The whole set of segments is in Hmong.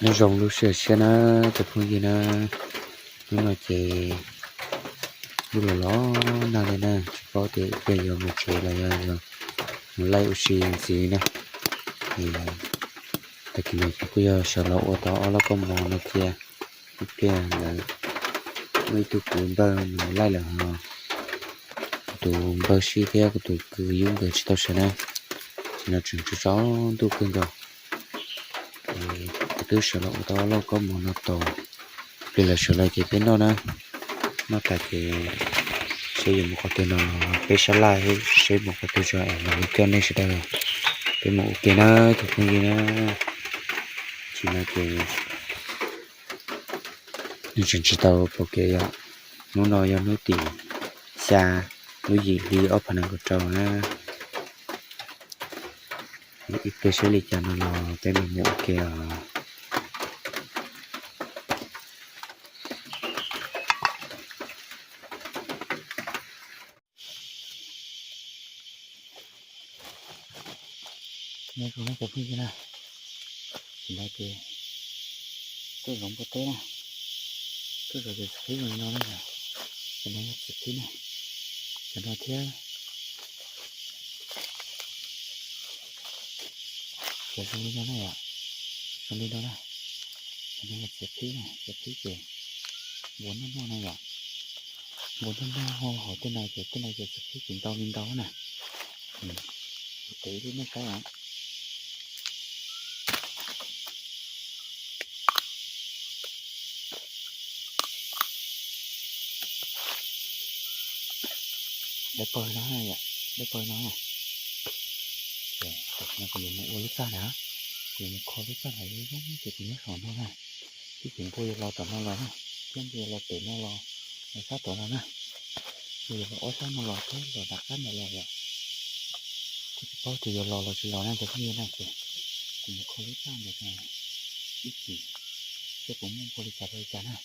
Nyob zoo lub sij hawm tshiab na cov phooj ywg na, hnub no ces kuj los los nag li na, tsis paub tias ib pliag yuav mus tsev los yog yog mus laij ua si ntxiv na. Ces tag kis no ces kuj yog sawv los ua tau ob lub koob mov no cia, ib pliag lawv muaj ib tug kwv npawg nws mus laij lawm ho, kuv tus npawg Sib thiab kuv tus kwv Yub nkawd tsis tau sawv na, ces no tseem tsaus ntuj kawg nkaus. Kuv twb sawv los ua tau ob lub koob mov no tos, ib pliag lawv sawv los ces peb noj na. Noj tas ces seb yuav mus qhov twg no, peb sab laj seb mus qhov twg tso es mam li coj nej sawv daws peb mus ua ke na cov phooj ywg na. Tam sim no ces nws tseem tsis tau pom kev yom. Hnub no yog hnub tim xya lub yim hli ob phav nees nkaum rau na. Ib pliag seb li cas no los peb mam mus ua ke os. Nyob zoo na cov phooj ywg na, tam sim no ces tuaj zov npua teb na, tuaj zov cov txiv qhib zoo li no na yom, cov no yog txiv qhib na, cov no thiab, cov zoo li no na yom, zoo li no na, cov no yog txiv qhib na, txiv qhib ces npua noj noj na yom, npua noj noj hauv tej no ces tej no ces txiv qhib ces ntau li ntau na. Tes ib lub nej saib os. Dawb paug no yom, dawb paug no na. Ces tam sim no kuv yuav mus ua lub txaj na, kuv yuav mus kho lub txaj ntawd zoo zoo ces kuv nyob saum no na. Ib chim npua yuav los tom no los na, thiab npua yuav los pem no los, los sab tod los na. Npua yuav los ob sab no los thiab los nram qab ntawd los yom. Kuv tsis paub tias yuav los los tsis los na cov phooj ywg na ces kuv mus kho lub txaj ntawd ib chim seb puas muaj npua li cas rau li cas na.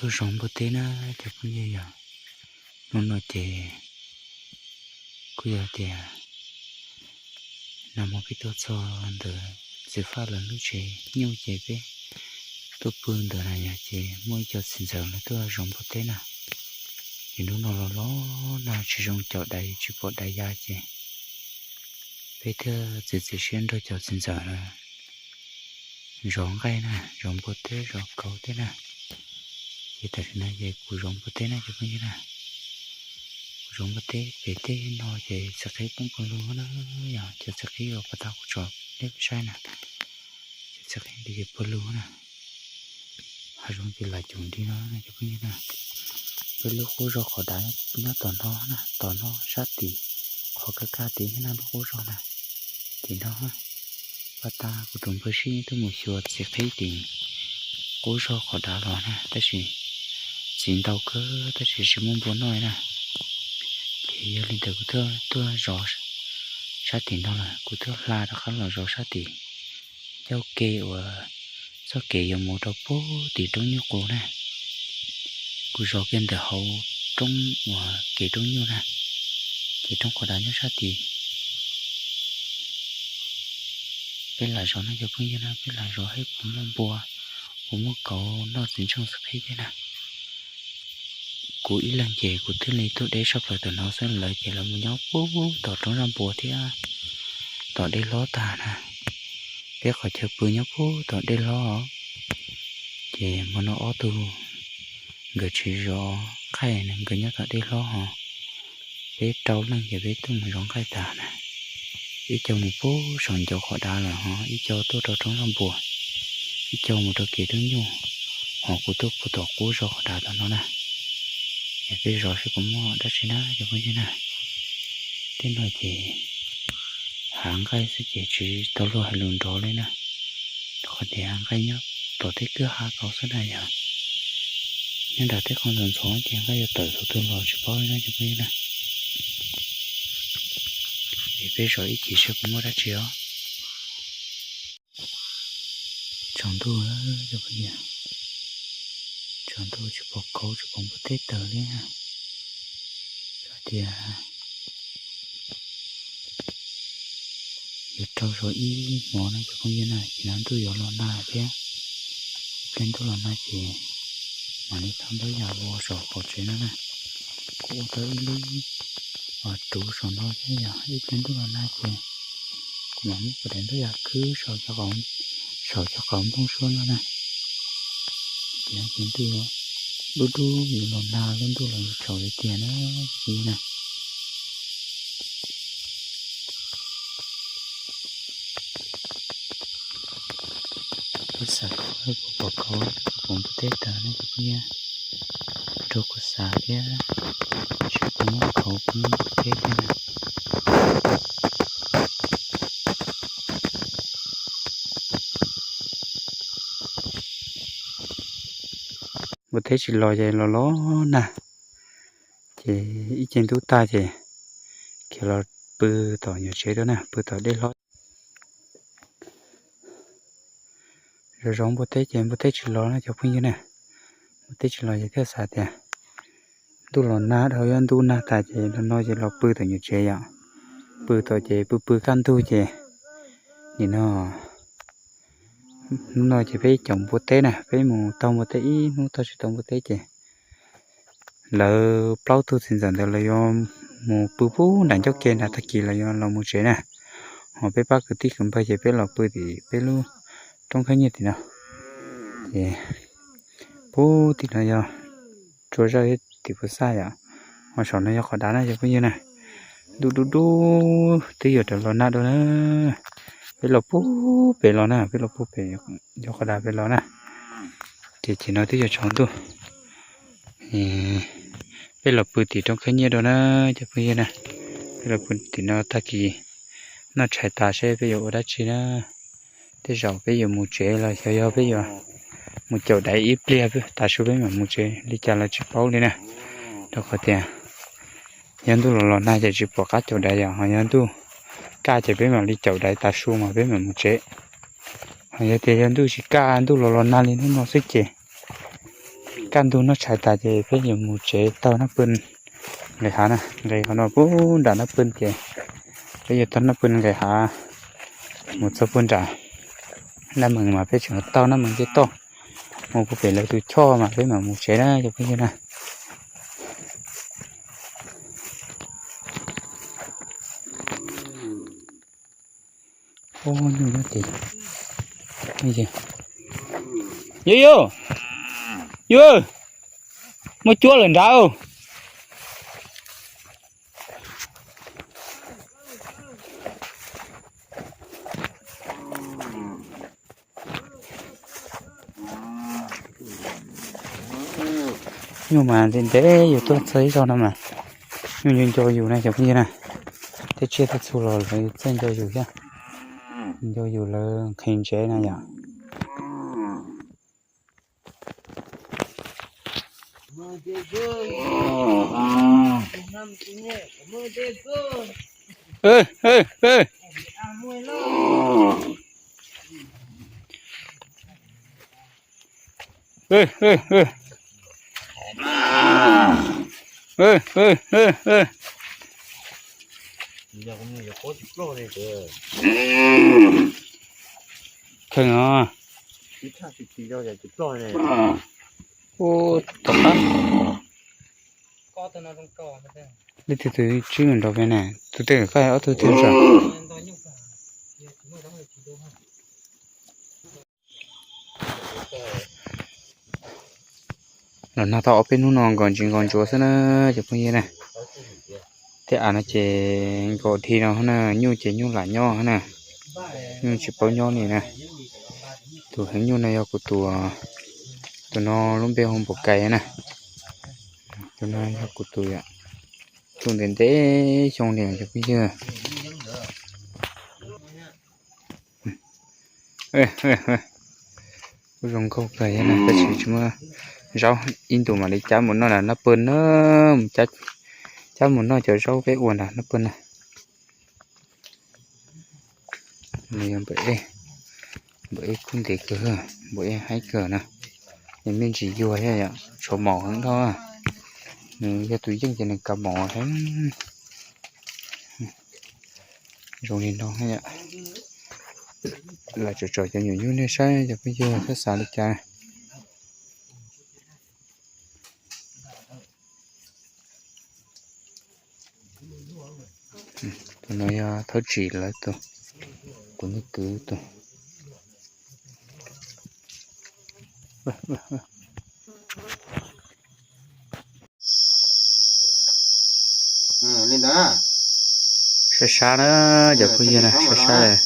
Tuaj zov npua teb na cov phooj ywg yom. Hnub no ces kuj yog tias nag hmo peb tuaj txog ntawm txiv Faj lawv lub tsev nyuj ces peb tuaj pw ntawm na yom, ces muaj ib co txiv ntxawm lawv tuaj zov npua teb na. Ces hnub no los los nag tsis zoo caum dais tsis pom dais ya ces peb thiaj txiav txim siab nrog cov txiv ntxawm lawv zov nqaij na, zov npua teb zov kauv teb na. Ces tam sim no ces kuv zov npua teb na cov phooj ywg na. Kuv zov npua teb pem tej no ces txiv qhib poob pawg lug na, yog cov txiv qhib uas pas tas kuv tso nej saib na, cov txiv qhib nti ces pawg lug na. Hav zoov ces lam coom nti no na cov phooj ywg na. Peb lub qub zog qhov dav nyob tom no na, tom no sab tim qhov kaj kaj tid nyob na lub qub zog na. Tim no pas tas kuv tus npawg Sib tuaj mus xyuas txiv qhib tim qub zog qhov dav los na, tab sis txiv ntau kawg tab sis tsis muaj npua noj na. Ces yog li ntawd kuv tuaj zov sab tim no lawm, kuv tuaj hla rov qab los zov sab tim ncauj ke uas txoj kev yuav mus rau puag tim roob nyuj qus na. Kuv zov kiag ntawm hauv roob uas kev roob nyuj na, ces roob qhov dav nyob sab tid. Peb lam zov no cov phooj ywg na, peb lam zov seb puas muaj npua, puas muaj kauv noj txiv ntseej txiv qhib thiab na. Kuv ib leeg ces kuv thiaj li tuaj deb saj plaws tom no xwb, lawv ces lawv mus nyob puag tom roob zaj npua thiab tom dej hlob tag na. Peb qhov chaw pw nyob puag tom dej hlob, ces hmo no ob tug nkawd tsis zov nqaij, nkawd nyob tom dej hlob ho. Peb rau leej ces peb tuaj mus zov nqaij tag na. Ib co mus puag saum ncauj qhov dav lawm ho ib co tuaj rau roob zaj npua, ib co mus rau kev roob nyuj, ho kuv tuaj puag tom qub zog qhov dav tom no na. Es peb zov seb puas muaj dab tsi na cov phooj ywg na. Tej no ces hav nqaij xwb ces tsis tau luag hais lus nrov li na. Rau qhov tias nqaij nyob tom tej kwj ha tau xwb na yom. Nyob nram tej qhov ntxhov ntxhov ces nqaij yuav tawm thaum twg los tsis paub li na cov phooj ywg na. Es peb zov ib chim seb puas muaj dab tsi os. Tsaus ntuj cov phooj ywg, tsaus ntuj tsis pom kauv tsis pom npua teb tawm li. Xav tias yuav rau zov ib hmos no cov phooj ywg na, ces no ntuj yuav los nag thiab. Ib pliag ntuj los nag ces mam li thau ntaub yas ua saum qaum tsev no na. Kuv ua tau ib lub ruv saum no thiab yog ib pliag ntuj los nag ces kuv mam muab kuv daim ntaub yas khwb saum cov qaum nplooj suab no na. Ces no ces ntuj dub dub yuav los nag, lub ntuj los yuav tsaus li tiag na, cov phooj ywg na. Kuv xav kom puas pom kauv puas pom npua teb tawm no cov phooj ywg, rau kuv xav thiab, seb puas muaj kauv puas muaj npua teb thiab na. Npua teb tsis los ces los los nag, ces ib ce ntub tag ces khiav los pw tom nyuam tsev rau na, pw tom dej hlob. Zov zov npua teb ces npua teb tsis los na cov phooj ywg na. Npua teb tsis los ces thiaj xav tias ntuj los nag dhau, yuav ntuj nag tas ces los no ces los pw tom nyuam tsev yom. Pw tom ces pw pw kaj ntug ces nim no, hnub no ces peb caum npua teb na, peb mus taug npua teb ib hnub taug tsis tau npua teb ces lawv plaub tug txiv ntxawm ntawd lawv yuav mus pw puag nram ncauj ke nram tag kis lawv yuav los mus tsev na. Ho peb pab kwv tij kwv npawg ces peb los pw tim peb lub roob khab nyiaj tim no. Ces puag tim no yog tsua zaj tim puas xaj yom. Ho saum no yog qhov dav na cov phooj ywg na. Ntuj dub dub twb yuav rov los nag dua na. Peb los puag pem los na, peb los puag pem yog qhov dav pem los na. Ces chim no twb yuav tsaus ntuj. Peb los pw tim roob khab nyiaj dua na cov phooj ywg na. Peb los pw tim no tag kis noj tshais tas seb peb yuav ua dab tsi na. Tej zaum peb yuav mus tsev los xyov yog peb yuav mus caum daiv ib pliag tav su peb mam mus tsev li cas los tsis paub li na. Rau qhov tias yog ntuj los los nag ces tsis pom qab caum daiv yom, ho yog ntuj kaj ces peb mam li caum daiv tav su mas peb mam mus tsev. Ho yog tias yog ntuj tsis kaj, ntuj los los nag li hnub no xwb ces kaj ntug noj tshais tas ces peb yuav mus tsev taug Nab Pw nqis hav na, nqis qhov no puag nram Nab Pw ces peb yuav taug Nab Pw nqis hav mus txog puag nram Nab Mees mas peb tseem taug Nab Mees tej toj mus puag pem lawv tus choj mas peb mam mus tsev na cov phooj ywg na. Nyuj nyob tid. Yus, yus, yus, muaj cuab lawm nrad. Nyuj mas ntev ntev yus tuaj txog ib zaug no mas nyuj nco nco yus na cov phooj ywg na. Tej tsiaj tej txhu los lawv txawj nco yus thiab, nco yus lawv nqhis ntsev na yom. Kheej os. Ub, tom qab. Leej twg tus tswb nrog peb ne, tus tej koj ob tug twg tso. Los nag tau ob peb hnub no nkaus ntsis nkaus ntsuav xwb na cov phooj ywg na. Tej av no ces nkaus dhi no na, nyuj ces nyuj lam nyob na, nyuj tsis paub nyob li na. Tus heev nyuj no yog kuv tus, tus no lub npe hu npaum kais na. Tus no yog kuv tus yom, tus ntev ntev xyoo li cov phooj ywg. Kuj zoo nkauj kawg thiab na, tab sis tsis muaj zaub, ib ntus mam li cab mus noj nram Nab Pw na, cab mus noj cov zaub peb ua nram Nab Pw na. Nws yog npawm ej, npawm ej kub ntev kawg, npawm ej haib kawg na. Nws me ntsis yuag thiab yom, tshuav maum heev dhau. Nws yog tus yeej ces nws kav maum heev. Zoo li no yom. Lam tsom tsom cov nyuam nyuj nej saib cov phooj ywg thiab xav li cas. Tus no yog Thawj Tsim lawv tus, kuv niag kwv tus. Sab sab na, cov phooj ywg na, sab sab.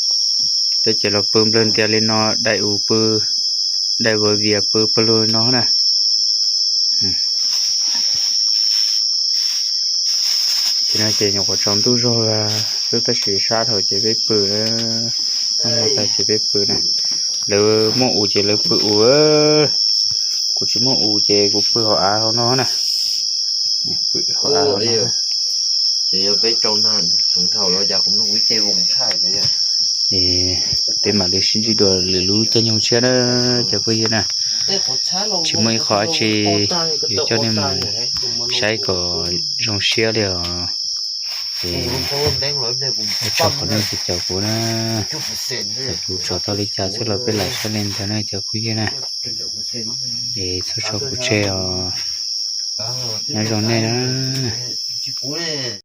Peb ces los pw nplawg ntias li no, dai us pw, dai vawv vias pw pawg lug no na. Ces no ces nyuam qhuav tsaus ntuj zog xwb tab sis sab dhau ces peb pw, noj mov tas ces peb pw na. Lawv muaj us ces lawv pw us, kuv tsis muaj us ces kuv pw hauv av hauv no na. Pw hauv av hauv no. Ces peb mam li sib ntsib dua lwm lub caij nyoog tshiab na cov phooj ywg na. Tsis muaj ib qho dab tsi, yuav coj nej mus saib kom zoo siab li os. Es ua tsaug qhov nej caum kuv na. Kuv tso tau li cas xwb los peb lam saib li ntawd na cov phooj ywg na. Es txhob tso kuv tseg os. Nyob zoo nej na.